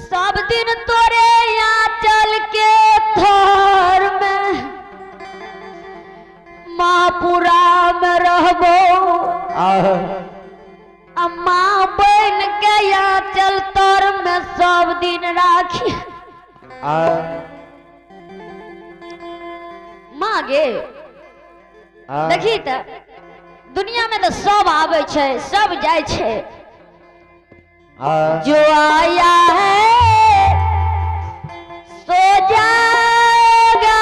सब दिन तोरे आंचल के थर में माँ में रहबो अम्मा बन के आंचल तर में सब दिन राखी। माँ गे देखी त दुनिया में तो सब आवे छे सब जाय छे। जो आया है सो जाएगा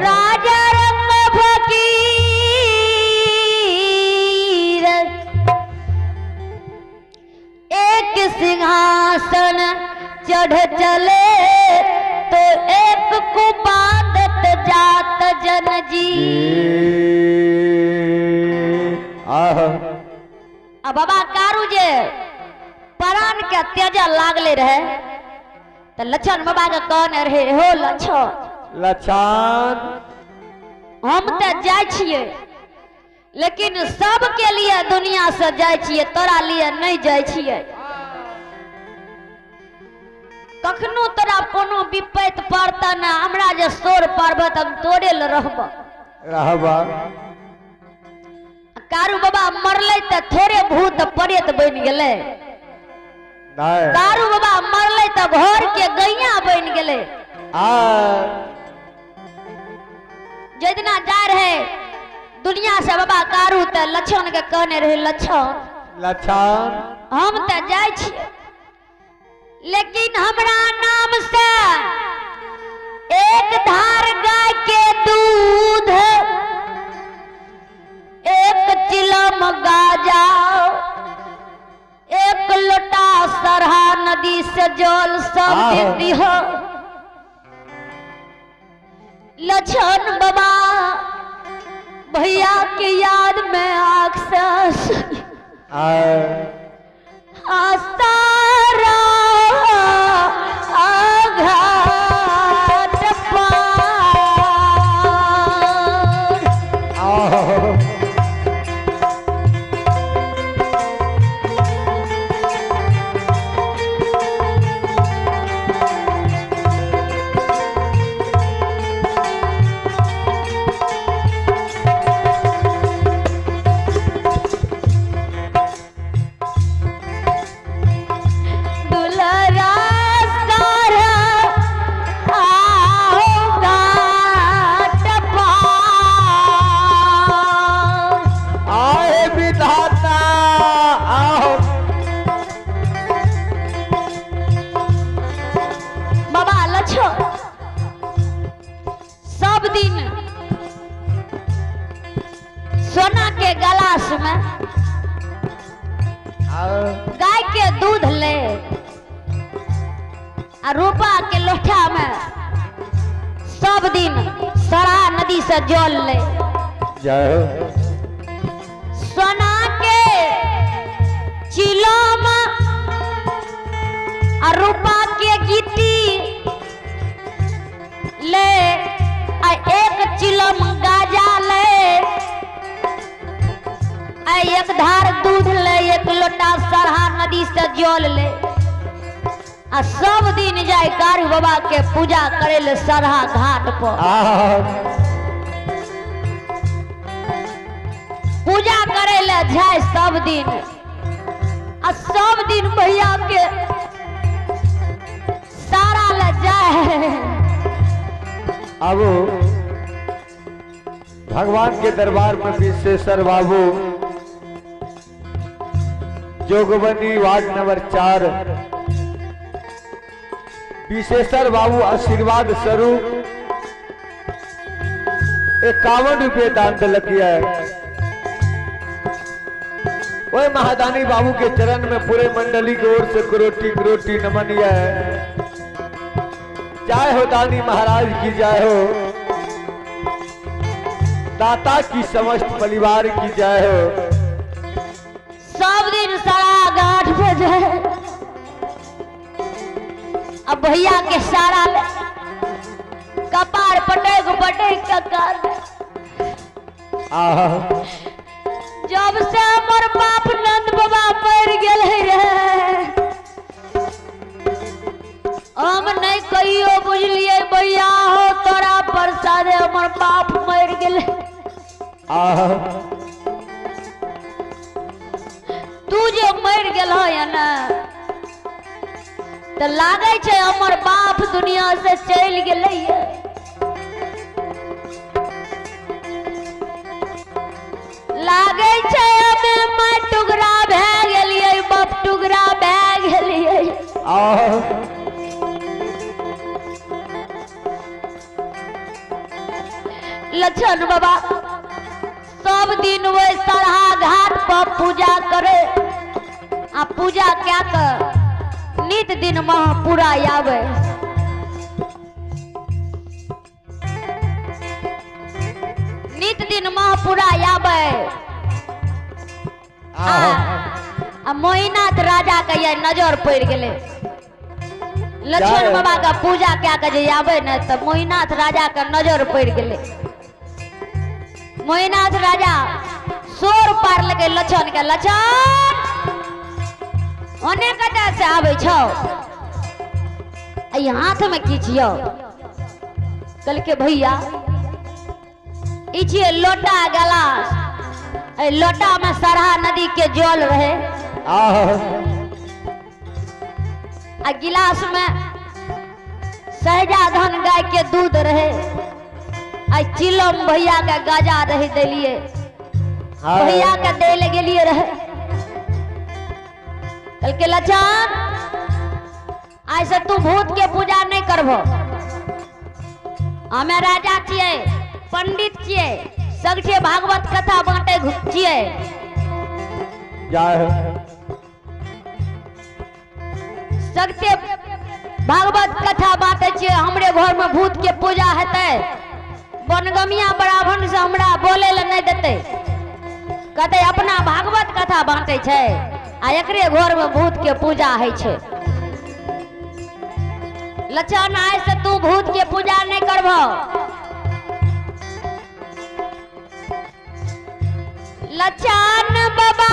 राजा रंग फकीर एक सिंहासन चढ़ चले तो एक को बांधत जात जन जी। आ बाबा कारू जे प्राण के तेजा लागले रहे तो लक्षण बाबा के कहने रहे हो लक्षण लक्षण हम तो जाय छिए लेकिन सबके लिए दुनिया से जाय छिए तोरा लिए नहीं जाय छिए। कखनो तोरा कोनो विपैत पड़त ना हमरा जे सोर पड़ब त हम तोरे ल रहब रहब। कारू बाबा मरले त थोड़े भूत प्रेत बन गेले। कारू बाबा मरले त घर के गैया बन गेले। जितना जा रहे दुनिया से बाबा कारू त लक्षण के कहने रहे लक्षण लक्षण हम त जाय छिए लेकिन हमरा नाम से एक धार गाय के दूध एक चिलम गाजा एक लोटा सरहा नदी से जल सब दिन दिह। लक्षण बाबा भैया के याद में आँख से सारा आघाट पार। दुलरा सारा घाट पार। आहे विधाता आओ बाबा लक्षण सब दिन सोना के गलास में गाय के दूध ले आ रूपा के लोठा में सब दिन सरा नदी से जल ले। जय हो। सोना के चिलम आ रूपा के गीती ले आ एक चिलम गाजा ले आ एक धार दूध ले एक लोटा सरहा नदी से जल ले आ सब दिन जाय कारू बाबा के पूजा करे ले सरहा घाट पर। पूजा करे ले जाय सब दिन आ सब दिन भैया के सारा ले जाय। अब भगवान के दरबार में विश्वेश्वर बाबू जोगबनी वार्ड नंबर 4 विशेषर बाबू आशीर्वाद स्वरूप 51 रुपये दान दिलक है। वह महादानी बाबू के चरण में पूरे मंडली की ओर से करोटी करोटी नमन है। जय हो दानी महाराज की जय हो, दाता की समस्त परिवार की जय हो। सब दिन सारा गांठ पे जाए अब भैया के सारा कपार पटक पटक ककार। जब से हमर बाप नंद बाबा मर गेल रे हमर बाप मरि गेलै। तू जे मरि गेलह ने तऽ लागै छै हमर बाप दुनिया से चलि गेलै। लागै छै हमे माय टुकड़ा भए गेलियै, बाप टुकड़ा भए गेलियै। लक्षण बाबा सब दिन वही सरहा घाट पर पूजा करे आ पूजा क्या कर नित दिन मह पूरा आवे। नित दिन मह पूरा आवे आ मोहिनाथ राजा के ये नजर पड़ गेले। लक्ष्मण बाबा का पूजा क्या के जे आवे न त मोहिनाथ राजा के नजर पड़ गेले। मोहिनाथ राजा शोर पारलकै लक्षण के, लक्षण ओने कतऽ से आबै छौ, एहि हाथ में की छियौ? कहलकै भैया ई छियै लोटा गिलास, एहि लोटा में सरहा नदी के जल रहे आ गिलास में सहजा धन गाय के दूध रहे आ चिलम भैया के गाजा रहे देलिए, भैया के दे ले गेलिए रहे। कहलकै लक्षण आइ से तू भूत के पूजा नहीं करबो, हमे राजा छियै, पंडित छियै, सगठे भागवत कथा बांटे छियै, सगठे भागवत कथा बांटे छियै, हमरे घर में भूत के पूजा हेतै, बनगमिया ब्राह्मण से हमरा बोले ले नहीं देतै, कहतै अपना भागवत कथा बांटे छै आ एकरे घर में भूत के पूजा होइ छै। लक्षण आइ से तू भूत के पूजा नहीं करबो। लक्षण बाबा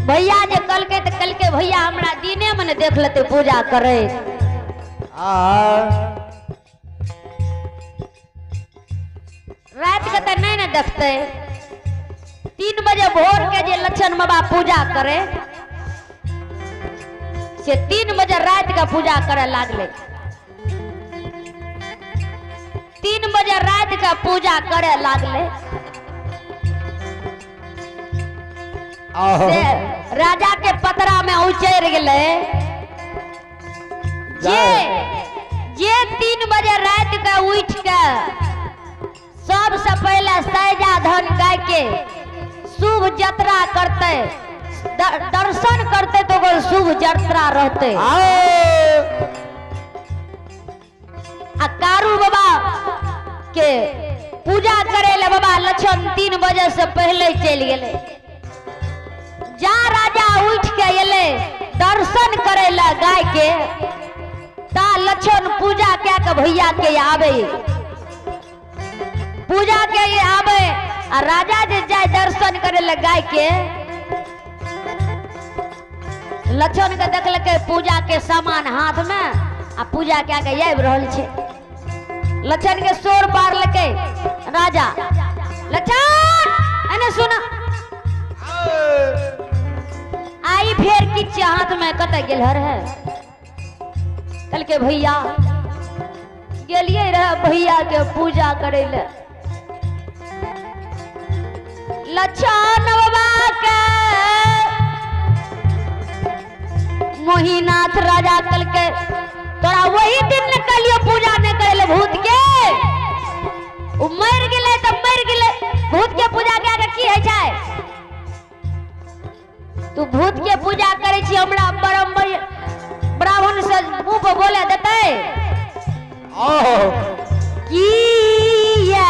भैया जे कहलकै तऽ कहलकै भैया हमरा दिने में ने देख लेतै पूजा करे। रात के तऽ नहीं ने देखते, 3 बजे भोर के जे लक्षण बाबा पूजा करे से 3 बजे रात के पूजा करे लागले। 3 बजे रात के पूजा करे लागले से राजा के पतरा में उचर गेले। जे 3 बजे रात के उठ के सबसे पहले सहजा धन गाय के शुभ यात्रा करते, दर्शन करते तो शुभ यात्रा रहते। आ कारू बाबा के पूजा करे ले बाबा लक्षण 3 बजे से पहले चल गेले। जा राजा उठ के एले दर्शन करे ला गाय के, ता लक्षण पूजा क्या के भैया के आवे, पूजा के आवे आ राजा जे जाय दर्शन करे ले गाय के, लक्षण के देखलकै पूजा के सामान हाथ में आ पूजा क्या के आबि रहल छै। लक्षण के शोर पारलकै राजा, लक्षण एने सुन, आई फेर किछ हाथ में कतऽ गेल रहे? कहलकै भैया गेलियै रहे भैया के पूजा करे ले। लक्षण बाबा के मोहिनाथ राजा कहलकै तोरा वही दिन ने कहलियो पूजा नहीं करे ले भूत के, उ मरि गेलै तऽ मरि गेलै, भूत के पूजा कए के की होइ छै? तू भूत के पूजा करै छी हमरा ब्राह्मण से मुंह पर बोले देतै किया?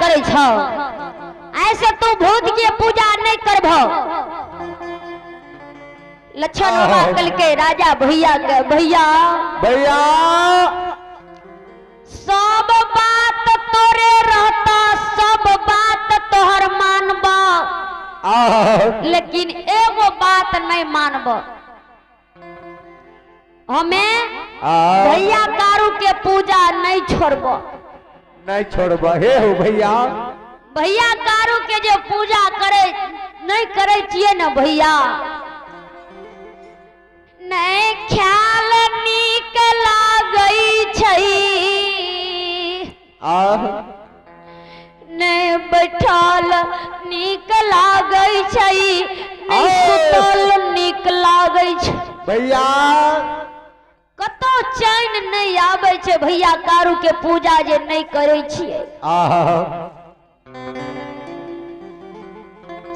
करे छौ, ऐसे तू भूत के पूजा नहीं करबो। लक्षण बाबा कहलकै राजा भैया के, भैया भैया सब बात तोरे रहता, सब बात तोहर मानबो, लेकिन एगो बात नहीं मानबो, हमें भैया कारू के पूजा नहीं छोड़बो। नहीं छोड़बो। हे हो भैया, भैया कारू के जो पूजा करे नहीं करे छिए ना भैया, नहीं ख्याल नीक लागै छै, नहीं बैठल नीक लागै छै, नहीं सुतल नीक लागै छै। भैया कतौ चैन नहीं आबै छै भैया कारू के पूजा जे नहीं करे छिए।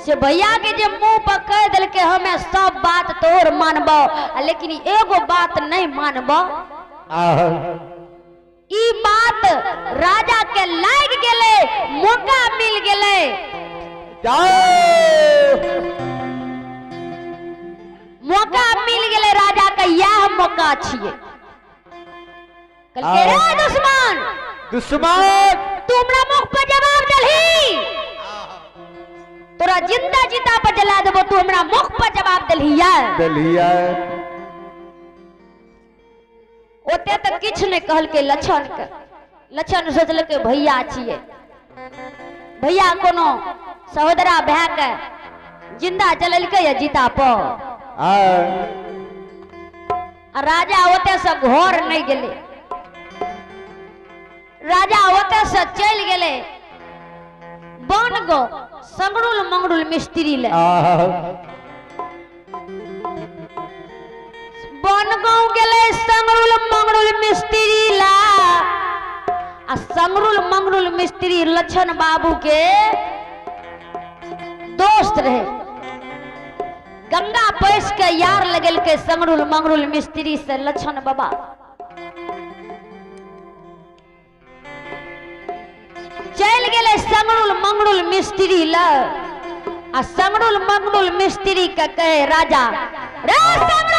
से भैया के जे मुंह पर कह देलकै हमें सब बात तोर मानबो, लेकिन एगो बात नहीं मानबो। ई बात राजा के लाग गेलै, मौका मिल गेलै। मौका मिल गेलै राजा के, यह मौका छिए। कहलकै रे दुश्मन, दुश्मन तू हमरा मुख पर जवाब देलही, तोरा जिंदा जिंदा पर जला देबो, तू हमरा मुख पर जवाब देलही देलही। ओते तऽ किछु नहि कहलकै लक्षण के। लक्षण सोचलकै भैया छियै, भैया कोनो सहोदरा भाय के जिंदा जलेलकै या जीता पर। आ राजा ओते से घर नहीं गेलै, राजा ओते से चलि गेलै बन गो संगरुल मंगरुल मिस्त्री ले। बनगांव गेलै संगरुल मंगरुल मिस्त्री ला, आ संगरुल मंगरुल मिस्त्री लक्षण बाबू के दोस्त रहे। गंगा पैस के यार लगेलकै संगरुल मंगरुल मिस्त्री से लक्षण बाबा। चलि गेलै संगरुल मंगरुल मिस्त्री लग, आ संगरुल मंगरुल मिस्त्री के कहे राजा, रे संगरुल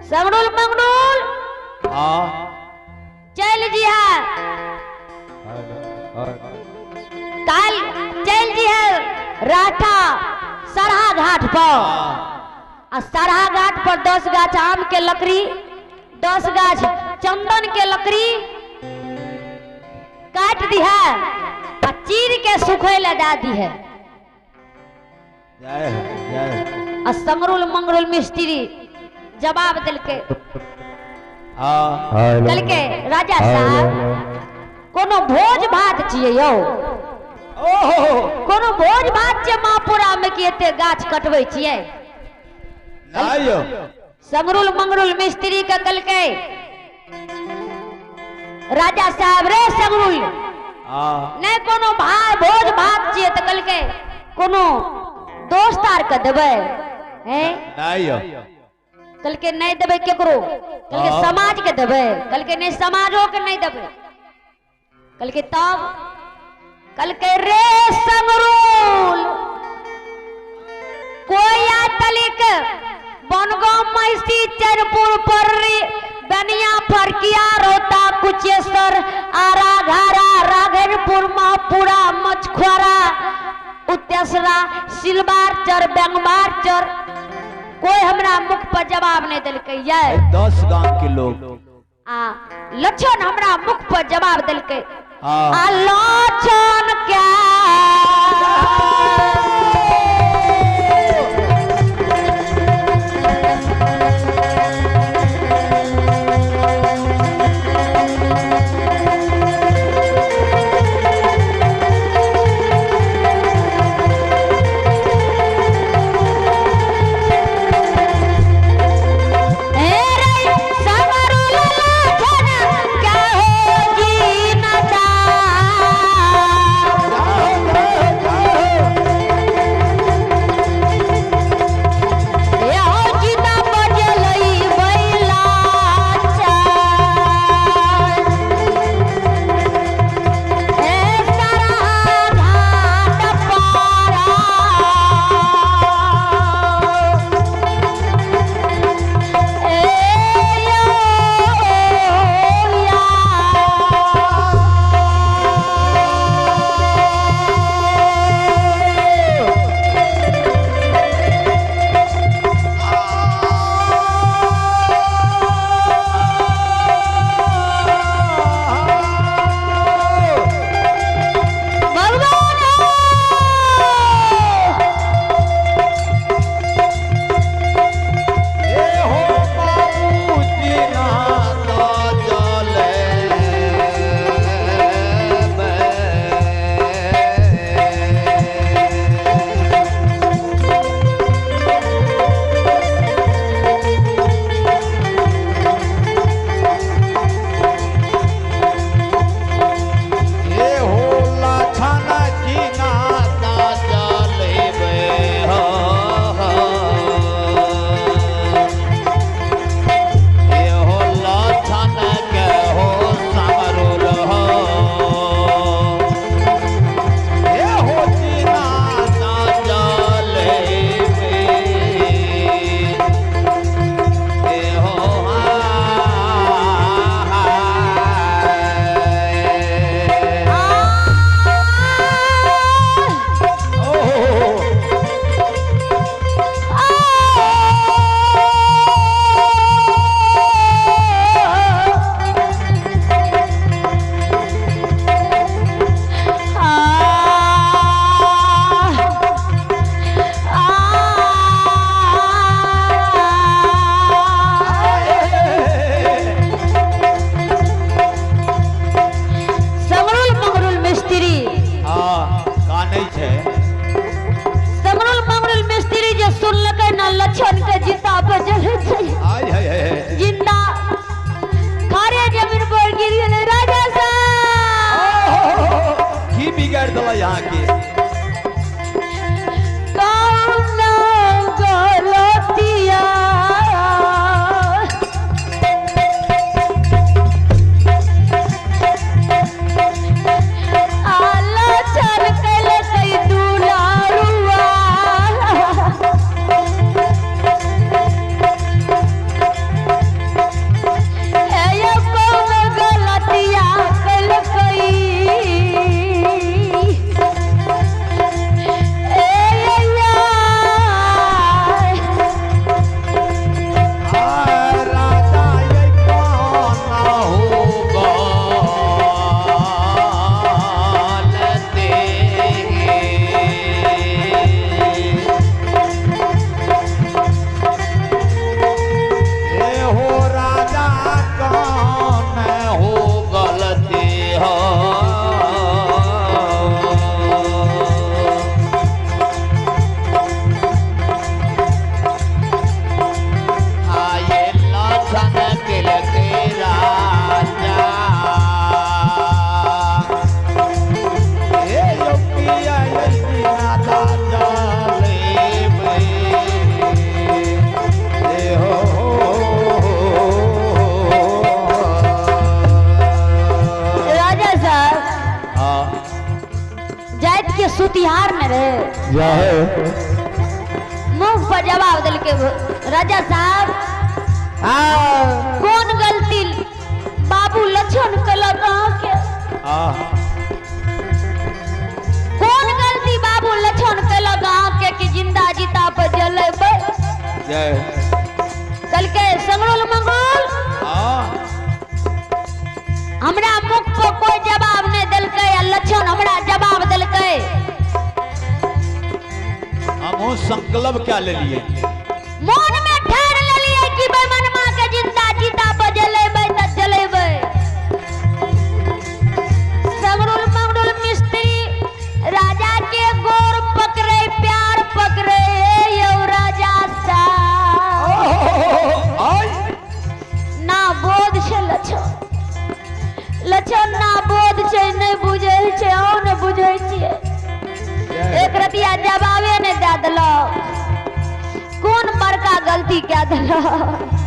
संगरुल मंगरुल चल जी है, काल चल जी है राठा सरहा घाट पर, आ सरहा घाट पर 10 गाछ आम के लकड़ी, 10 गाछ चंदन के लकड़ी काट दी है आ चीर के सुखै ला दे दी है। आ संगरुल मंगरुल मिस्त्री जवाब देलकै, कहलकै राजा साहब कोनो भोज भात छियै यौ, कोनो भोज भात छियै महापुरा में कि एते गाछ कटबै छियै? संगरुल मंगरुल मिस्त्री के कहलकै राजा साहब रे संगरुल नहीं कोनो भात भोज भात छियै, तऽ कहलकै कोनो दोस्त आर के देबै? हैं कहलकै नहीं देबै केकरो। कहलकै समाज के देबै? कहलकै नहीं समाजो के नहीं देबै। कहलकै तब? कहलकै रे संगरुल कोया तलिक बनगांव महिषी चैनपुर पर्री बनिया फरकिया रोता कुचेश्वर आरा घारा राघनपुर महपुरा मछुआरा उतेसरा सिलवार चर बेंगमार चर, कोई हमरा मुख पर जवाब नहीं देलकै। ये 10 गांव के लोग आ लक्षण हमरा मुख पर जवाब देलकै। आ लक्षण क्या क्या हो जी नदान। अहाँके। कौन गलतिया आला चल कलकै दुलारुआ हे कौन गलतिया कलकै राजा ये कौन हो गलती ए हो राजा कौन हो गलती हो। आये लक्षण तिलके राजा ए योगिया ये राजा जलेबे ए हो। राजा साहब हाँ जाइत के सुतिहार में रहे जाहे मुंह पर जवाब दिलके राजा साहब कौन गलती बाबू लक्षण कलक अहाँके कौन गलती बाबू लक्षण कलक अहाँके कि जिंदा जीता पर जलेबै। जय कहलकै संगरोल मंगोल हमरा मुख पर कोई जवाब नहीं दिलकै आ लक्षण हमरा जवाब दिलकै। हम संकल्प क्या ले लिए मन में ठान लेलिए कि बेमनमा के जिंदा जीता पर जलेबै त जलेबै। संगरुल मंगरुल मिस्त्री राजा के गोर पकड़े प्यार पकड़े यौ राजा साहब ना बोध छै लक्षण लक्षण ना बोध छै नहीं बुझै छै अहूँ नहीं बुझै छियै। एक रतिया जवाबे नहीं दे देलक कोन बड़का गलती कए देलक।